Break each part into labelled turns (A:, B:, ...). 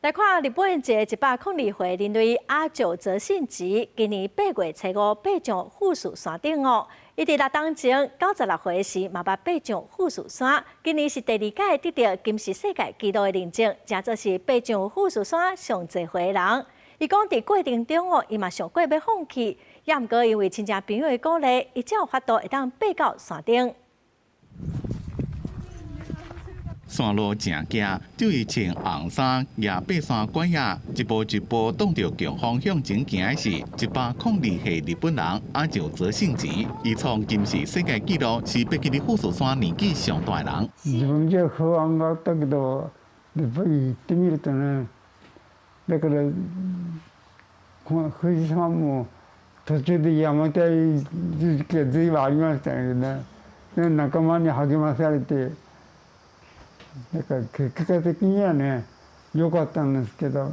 A: 來看日本一个102歲人類阿久澤信吉，今年8月初5爬上富士山頂哦。伊佇6冬前96歲時，嘛捌爬上富士山。今年是第二擺得著金氏世界紀錄的認證，成做是爬上富士山上濟歲的人。伊講佇過程中哦，伊嘛想過欲放棄，也毋過因為親戚朋友的鼓勵，伊才有法度會當爬到山頂。
B: 山路誠崎，就伊穿紅衫，舉爬山拐仔，一步一步擋著強風向前行的是102歲日本人阿久澤信吉，伊創金氏世界紀錄，是爬起富士山年紀上大的人。
C: 自分じゃ不安があったけど、やっぱり行ってみるとね、だから富士山も途中でやめたい時期が随分ありましたけどね、仲間に励まされて。だから結果的にはね、良かったんですけど。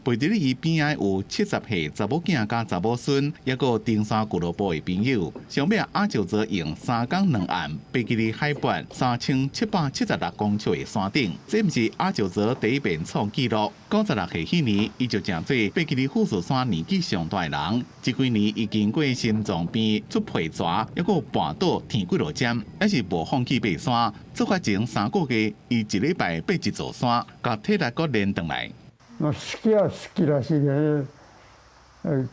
B: 陪佇咧伊邊仔有70歲查某囝佮查某孫，抑閣有登山俱樂部的朋友。上尾阿久澤用3工2暗爬去咧海拔3776公尺的山頂，這毋是阿久澤第一遍創紀錄。96歲彼年，伊就成做爬去咧富士山年紀上大的人。這幾年伊經過心臟病出皮蛇，抑閣絆倒天幾落針，猶是無放棄爬山。出發前3個月，伊一禮拜爬一座山，共體力閣練轉來。
C: まあ好きは好きらしいで、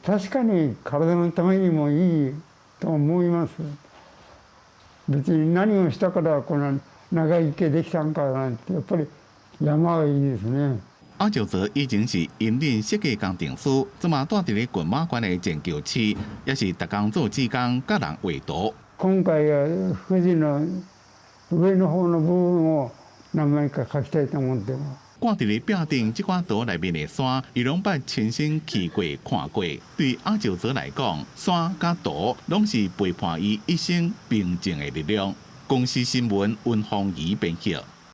C: 確かに體のためにもいいと思います。別に何をしたからこの長生きできたんかなんて、やっぱり山はいいですね。
B: 阿久澤以前是引領設計工程師，這馬住佇咧群馬縣的善橋市，也是逐工做志工，佮人畫圖。
C: 今回は富士の上の方の部分を何枚か描きたいと思ってます。
B: 掛佇咧壁頂這款圖內面的山，伊攏捌親身去過、看過。對阿久澤來講，山佮圖攏是陪伴伊一生平靜的力量。公視新聞溫鳳儀編譯。